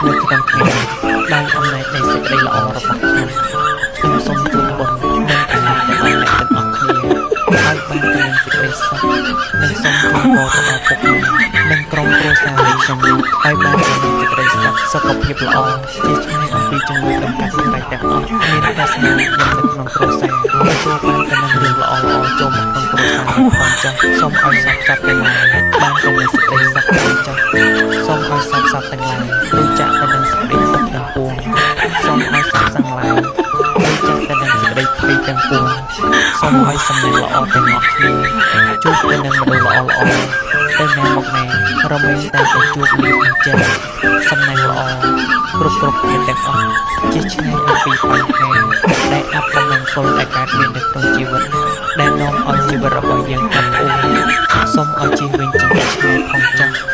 នៅក្នុងថ្ងៃនេះដោយអំណាចនៃសេចក្តីល្អរបស់ខ្ញុំខ្ញុំសូមជូនបុណ្យនិងថ្វាយទៅដល់អ្នកទាំងអស់គ្នាឲ្យបានទៅនឹងសេចក្តីសុខនិងសូមជូនពរទៅដល់ពុកម៉ែនិងក្រុមគ្រួសារនៃខ្ញុំនេះឲ្យបានទៅនឹងសេចក្តីសុខសុខភាពល្អជាឆ្ងាយអំពីជំងឺតម្កាត់ទាំងទាំងអស់មានប្រាថ្នាខ្ញុំនៅក្នុងគ្រួសារទទួលបានទៅនឹងរឿងល្អល្អចូលមកក្នុងគ្រួសារផងចាស់សូមឲ្យសព្វសត្វទាំងឡាយបានទៅនឹងសេចក្តីសុខផងចាស់សូមឲ្យសព្វសត្វទាំងឡាយឬចាក់ទៅនឹងសេចក្តីទុក្ខទាំងពួងសូមឲ្យសត្វទាំងឡាយឬចាក់ទៅនឹងសេចក្តីភ័យទាំងពួងសូមឲ្យសំណាងល្អទាំងអស់គ្នាជួបទៅនឹងមនុស្សល្អល្អទៅណាមកណារមែងតែតែជួបលាភនឹងចិត្តសំណាងល្អគ្រប់គ្រប់គ្នាទាំងអស់ជាឆ្ងាយអំពីបញ្ហាដែលអពមង្គលដែលកើតមាននៅក្នុងជីវិតដែលនាំឲ្យជីវិតរបស់យើងអាប់អួរសូមឲ្យជៀសវាងចេញពីឆ្ងាយផងចាស់។